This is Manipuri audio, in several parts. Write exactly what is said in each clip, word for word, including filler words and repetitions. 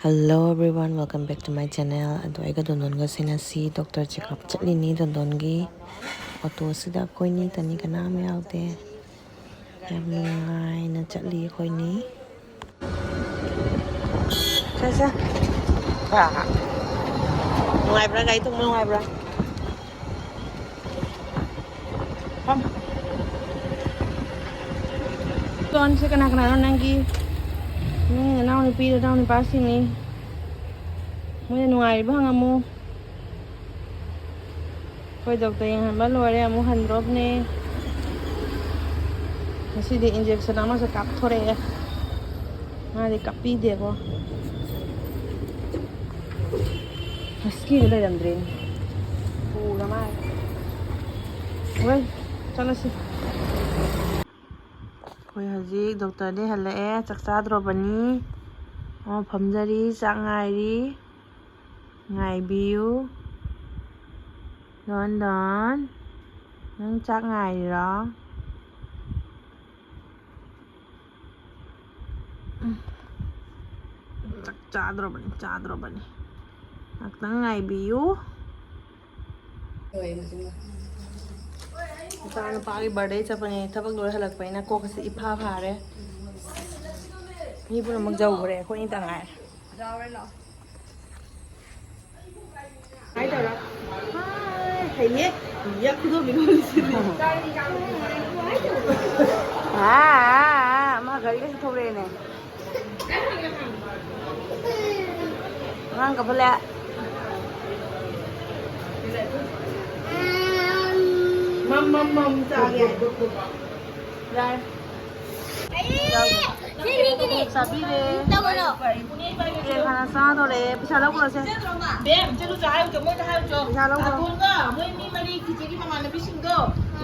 Hello everyone, welcome back to my channel. ꯑꯗꯣ ꯑꯩꯒ ꯗꯣꯟꯗꯣꯟꯒꯁꯦ ꯉꯁꯤ ꯗꯣꯛꯇꯔ ꯆꯦꯛꯑꯞ ꯆꯠꯂꯤꯅꯤ꯫ ꯗꯣꯟꯗꯣꯟꯒꯤ ꯑꯣꯇꯣꯁꯤꯗ ꯑꯩꯈꯣꯏꯅꯤ ꯇꯅꯤ, ꯀꯅꯥ ꯑꯃ ꯌꯥꯎꯗꯦ꯫ ꯌꯥꯝ ꯅꯨꯡꯉꯥꯏꯅ ꯆꯠꯂꯤ ꯑꯩꯈꯣꯏꯅꯤ꯫ ꯁꯦ, ꯁꯦ꯫ ꯅꯨꯡꯉꯥꯏꯕ꯭ꯔꯥ? ꯒꯥꯔꯤ ꯇꯣꯡꯕ ꯅꯨꯡꯉꯥꯏꯕ꯭ꯔꯥ? ꯐꯝ꯫ ꯗꯣꯟꯁꯦ ꯀꯅꯥ ꯀꯅꯥꯅꯣ ꯅꯪꯒꯤ? ꯅꯪꯒꯤ ꯅꯅꯥꯎ ꯅꯨꯄꯤ, ꯅꯅꯥꯎ ꯅꯨꯄꯥꯁꯤꯡꯅꯤ꯫ ꯃꯣꯏꯅ ꯅꯨꯡꯉꯥꯏꯔꯤꯕ ꯍꯪꯉꯝꯃꯨ꯫ ꯑꯩꯈꯣꯏ ꯗꯣꯛꯇꯔ ꯌꯦꯡꯍꯟꯕ ꯂꯣꯏꯔꯦ, ꯑꯃꯨꯛ ꯍꯟꯗ꯭ꯔꯣꯕꯅꯦ꯫ ꯉꯁꯤꯗꯤ injection ꯑꯃꯁꯨ ꯀꯥꯞꯊꯣꯔꯛꯑꯦ꯫ ꯃꯥꯗꯤ ꯀꯥꯞꯄꯤꯗꯦꯀꯣ꯫ ꯍꯁꯀꯤꯗꯣ ꯂꯩꯔꯝꯗ꯭ꯔꯦꯅꯦ꯫ ꯄꯨꯔ ꯃꯥꯜꯂꯦ꯫ ꯍꯣꯏ, ꯆꯠꯂꯁꯤ꯫ ꯑꯩꯈꯣꯏ ꯍꯧꯖꯤꯛ ꯗꯣꯛꯇꯔꯗꯩ ꯍꯜꯂꯛꯑꯦ, ꯆꯥꯛ ꯆꯥꯗ꯭ꯔꯣꯕꯅꯤ꯫ ꯑꯣ, ꯐꯝꯖꯔꯤ, ꯆꯥꯛ ꯉꯥꯏꯔꯤ꯫ ꯉꯥꯏꯕꯤꯌꯨ꯫ ꯗꯣꯟ ꯗꯣꯟ, ꯅꯪ ꯆꯥꯛ ꯉꯥꯏꯔꯤꯔꯣ? ꯎꯝ꯫ ꯆꯥꯛ ꯆꯥꯗ꯭ꯔꯣꯕꯅꯤ, ꯆꯥꯗ꯭ꯔꯣꯕꯅꯤ꯫ ꯉꯥꯛꯇꯪ ꯉꯥꯏꯕꯤꯌꯨ꯫ ꯏꯆꯥ ꯅꯨꯄꯥꯒꯤ birthday ꯆꯠꯄꯅꯦ, ꯊꯕꯛ ꯂꯣꯏ ꯍꯜꯂꯛꯄꯅꯤꯅ ꯀꯣꯛꯀꯁꯦ ꯏꯐꯥ ꯐꯥꯔꯦ꯫ ꯃꯤ ꯄꯨꯝꯅꯃꯛ ꯌꯧꯈ꯭ꯔꯦ, ꯑꯩꯈꯣꯏ ꯑꯅꯤꯇ ꯉꯥꯏꯔꯦ꯫ ꯀꯃꯥꯏ ꯇꯧꯔ? ꯍꯥꯏ, ꯍꯩꯌꯦ꯫ ꯌꯥ, ꯈꯨꯗꯣꯝꯕꯤ ꯂꯣꯜꯂꯤꯁꯤꯗꯤ꯫ ꯑꯥ, ꯑꯥ, ꯑꯥ, ꯃꯥ ꯒꯥꯔꯤꯒꯁꯨ ꯊꯧꯔꯛꯑꯦꯅꯦ꯫ ꯑꯉꯥꯡ ꯀꯞꯍꯜꯂꯦ꯫ ꯃꯝ, ꯃꯝ, ꯃꯝ ꯆꯥꯒꯦ꯫ ꯌꯥꯔꯦ꯫ ꯆꯥꯕꯤꯔꯦ꯫ ꯀꯦꯛ ꯍꯥꯟꯅ ꯆꯥꯗꯣꯔꯦ꯫ ꯄꯩꯁꯥ ꯂꯧꯈ꯭ꯔꯣꯁꯦ꯫ ꯕꯦꯝ, ꯆꯠꯂꯨꯆꯣ ꯍꯥꯏꯔꯨꯆꯣ, ꯃꯣꯏꯗ ꯍꯥꯏꯔꯨꯆꯣ꯫ ꯄꯩꯁꯥ ꯂꯧꯈ꯭ꯔꯣ꯫ ꯑꯇꯣꯟꯕ, ꯃꯣꯏ ꯃꯤ ꯃꯔꯤ ꯈꯤꯆꯦꯒꯤ ꯃꯃꯥꯟꯅꯕꯤꯁꯤꯡꯗꯣ꯫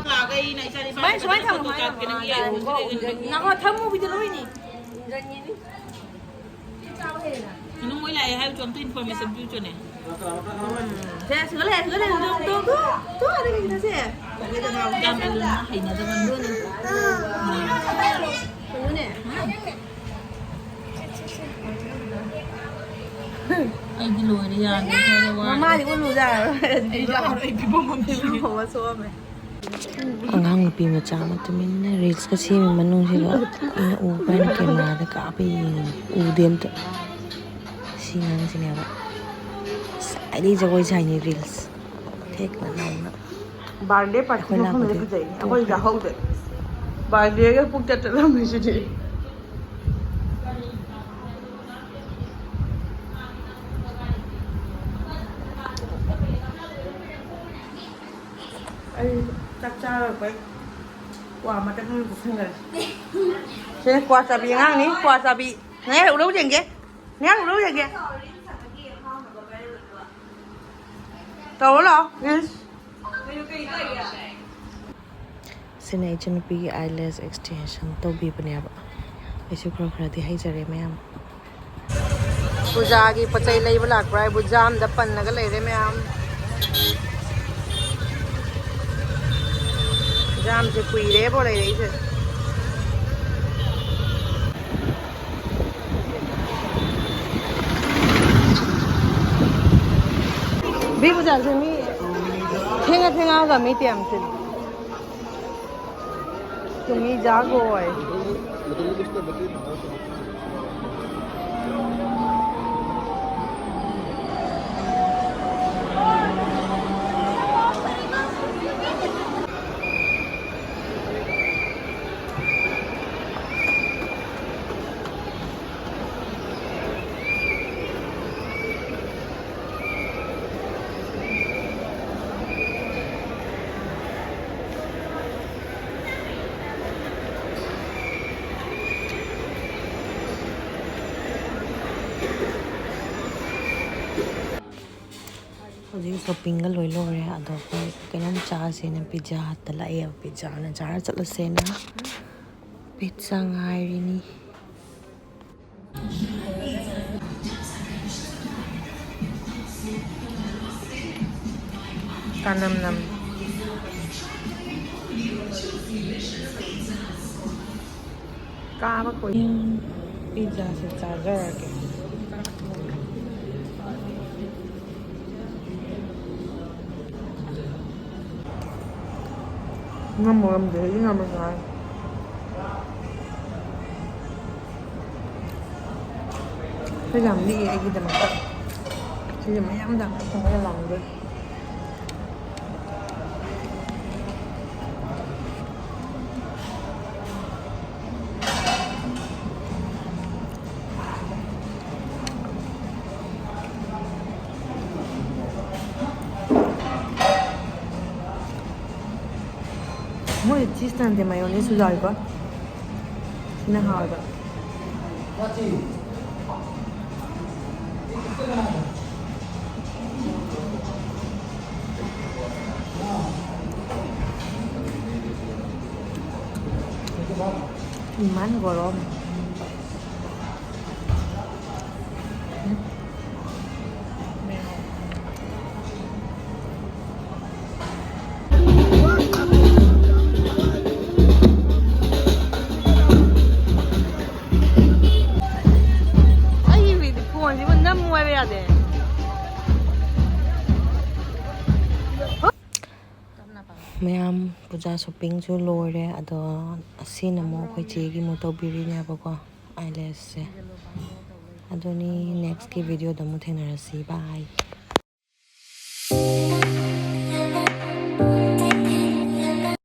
ꯂꯥꯛꯑꯒ ꯑꯩꯅ ꯏꯆꯥ ꯅꯤꯄꯥ ꯁꯨꯃꯥꯏ, ꯁꯨꯃꯥꯏ ꯊꯝꯃꯣ, ꯐꯣꯇꯣ ꯁꯨꯃꯥꯏ ꯊꯝꯃꯣ꯫ ꯀꯥꯞꯀꯦ ꯅꯪ ꯌꯦꯡꯉꯨ꯫ ꯉꯥꯏꯈꯣ, ꯊꯝꯃꯨꯕꯤꯗ ꯂꯣꯏꯅꯤ꯫ ꯀꯩꯅꯣ ꯃꯣꯏ ꯂꯥꯛꯑꯦ ꯍꯥꯏꯕꯗꯣ ꯑꯝꯇ information ꯄꯤꯌꯨꯆꯣꯅꯦ꯫ ꯁꯦ, ꯁꯤꯗ ꯂꯩꯔꯦ, ꯁꯤꯗ ꯂꯩꯔꯦ, ꯇꯣꯡ, ꯇꯣꯡ, ꯇꯣꯡ, ꯇꯣꯡ, ꯑꯗ ꯀꯩꯒꯤꯅꯣ ꯁꯦ? ꯌꯥꯝ ꯍꯩꯅꯗꯕ ꯃꯤꯗꯨꯅꯦ꯫ ꯀꯩꯅꯣꯅꯦ꯫ ꯑꯩꯗꯤ ꯂꯣꯏꯔꯦ, ꯌꯥꯗ꯭ꯔꯦ, ꯊꯣꯛꯂꯦ, ꯋꯥꯔꯦ꯫ ꯃꯃꯥꯗꯤ ꯎꯠꯂꯨꯗ ꯌꯥꯔꯣꯏ꯫ ꯑꯩ ꯌꯥꯔꯣꯏ, ꯑꯩ ꯐꯤꯕꯝ ꯑꯃ ꯐꯤꯕꯝ ꯑꯃ ꯁꯣꯛꯑꯝꯃꯦ꯫ ꯑꯉꯥꯡ ꯅꯨꯄꯤ ꯃꯆꯥ ꯑꯃ ꯇꯨꯃꯤꯟꯅ ꯔꯤꯜꯁꯀ ꯁꯦꯝꯃꯤ ꯃꯅꯨꯡꯁꯤꯗ꯫ ꯑꯩꯅ ꯎꯕ꯭ꯔꯥ ꯍꯥꯏꯅ ꯀꯦꯃꯦꯔꯥꯗ ꯀꯥꯞꯄ ꯌꯦꯡꯉꯤꯅꯤ꯫ ꯎꯗꯦ ꯑꯝꯇ꯫ ꯁꯤ ꯑꯉꯥꯡꯁꯤꯅꯦꯕ꯫ ꯉꯁꯥꯏꯗꯩ ꯖꯒꯣꯏ ꯁꯥꯏꯅꯤ ꯔꯤꯜꯁ꯫ ꯊꯦꯛꯅ ꯅꯧꯅ꯫ ꯕꯥꯔꯗꯦ ꯄꯥꯔꯇꯤ ꯑꯩꯈꯣꯏ ꯃꯐꯝꯗ ꯂꯥꯛꯄꯗꯤ ꯐꯖꯩꯅꯦ, ꯑꯩꯈꯣꯏ ꯇꯣꯛꯈ꯭ꯔꯦ꯫ ꯌꯥꯍꯧꯗꯦ꯫ ꯕꯥꯔꯗꯦꯒ ꯄꯨꯛ ꯆꯠ ꯆꯠꯂꯝꯃꯤꯁꯤꯗꯤ꯫ ꯑꯩ ꯆꯥꯛ ꯆꯥꯔꯛꯄꯩ ꯀ꯭ꯋꯥ ꯃꯇꯠ ꯑꯃ ꯆꯥꯁꯤꯟꯈꯔꯦ꯫ ꯁꯤꯅ ꯀ꯭ꯋꯥ ꯆꯥꯕꯤ ꯑꯉꯥꯡꯅꯤ, ꯀ꯭ꯋꯥ ꯆꯥꯕꯤ꯫ ꯅꯌꯥ ꯎꯔꯧ ꯌꯦꯡꯒꯦ, ꯅꯌꯥ ꯎꯔꯧ ꯌꯦꯡꯒꯦ꯫ ꯇꯧꯔꯣ ꯂꯥꯛꯑꯣ, ꯔꯤꯜꯁ꯫ ꯁꯤꯅ ꯏꯆꯟꯅꯨꯄꯤꯒꯤ ꯑꯥꯏꯂꯦꯁ ꯑꯦꯛꯁꯇꯦꯟꯁꯟ ꯇꯧꯕꯤꯕꯅꯦꯕ꯫ ꯑꯩꯁꯨ ꯈꯔ ꯈꯔꯗꯤ ꯍꯩꯖꯔꯦ ꯃꯌꯥꯝ꯫ ꯄꯨꯖꯥꯒꯤ ꯄꯣꯠ ꯆꯩ ꯂꯩꯕ ꯂꯥꯛꯄ꯭ꯔꯥ ꯍꯥꯏꯕꯨ ꯖꯥꯝꯗ ꯄꯟꯅꯒ ꯂꯩꯔꯦ ꯃꯌꯥꯝ꯫ ꯖꯥꯝꯁꯦ ꯀꯨꯏꯔꯦꯕꯣ ꯂꯩꯔꯛꯏꯁꯦ꯫ ꯕꯤ ꯄꯨꯖꯥꯁꯦ ꯃꯤ ꯊꯦꯡꯉ ꯊꯦꯡꯉꯛꯑꯒ ꯃꯤ ꯇꯦꯝ ꯆꯤꯜꯂꯤ꯫ ꯇꯨꯃꯤ ꯖꯥꯒꯣꯏ꯫ ꯍꯧꯖꯤꯛ ꯁꯣꯞꯄꯤꯡꯒ ꯂꯣꯏ ꯂꯣꯏꯔꯦ, ꯑꯗꯣ ꯑꯩꯈꯣꯏ ꯀꯩꯅꯣꯝ ꯆꯥꯁꯦꯅ ꯄꯤꯖꯥ ꯍꯠꯇ ꯂꯥꯛꯑꯦꯕ꯫ ꯄꯤꯖꯥꯅ ꯆꯥꯔ ꯆꯠꯂꯁꯦꯅ ꯄꯤꯖꯥ ꯉꯥꯏꯔꯤꯅꯤ꯫ ꯀꯥꯅꯝ ꯅꯝ꯫ ꯀꯥꯕ ꯀꯨꯏ-, ꯄꯤꯖꯥꯁꯦ ꯆꯥꯖꯔꯒꯦ꯫ ꯉꯝꯃꯣ ꯉꯝꯗꯦ, ꯑꯩꯗꯤ ꯉꯝꯃꯦ ꯉꯔꯥꯡ꯫ ꯑꯩꯈꯣꯏ ꯌꯥꯝ ꯂꯤꯛꯑꯦ ꯑꯩꯒꯤꯗꯃꯛꯇ꯫ ꯁꯤꯁꯦ ꯃꯌꯥꯝꯗ ꯊꯣꯡꯕ ꯌꯥꯝ ꯂꯥꯡꯗꯦ꯫ ꯃꯣꯏ ꯆꯤꯁ ꯅꯠꯇꯦ, ꯃꯥꯌꯣꯅꯦꯁꯁꯨ ꯌꯥꯎꯏꯀꯣ꯫ ꯁꯤꯅ ꯍꯥꯎꯋꯦꯕ꯫ ইমান গৰম। ꯑꯩꯒꯤ ꯐꯣꯟꯁꯤꯕꯨ ꯅꯝꯃꯨ ꯍꯥꯏꯕ ꯌꯥꯗꯦ꯫ ꯃꯌꯥꯝ ꯄꯨꯖꯥ ꯁꯣꯞꯄꯤꯡꯁꯨ ꯂꯣꯏꯔꯦ꯫ ꯑꯗꯣ ꯑꯁꯤꯅ ꯑꯃꯨꯛ ꯑꯩꯈꯣꯏ ꯆꯦꯒꯤ ꯑꯃꯨꯛ ꯇꯧꯕꯤꯔꯤꯅꯦꯕꯀꯣ, ꯑꯥꯏꯂꯦꯁꯁꯦ꯫ ꯑꯗꯨꯅꯤ, ꯅꯦꯛꯁꯀꯤ ꯚꯤꯗꯤꯑꯣꯗ ꯑꯃꯨꯛ ꯊꯦꯡꯅꯔꯁꯤ꯫ ꯕꯥꯏ꯫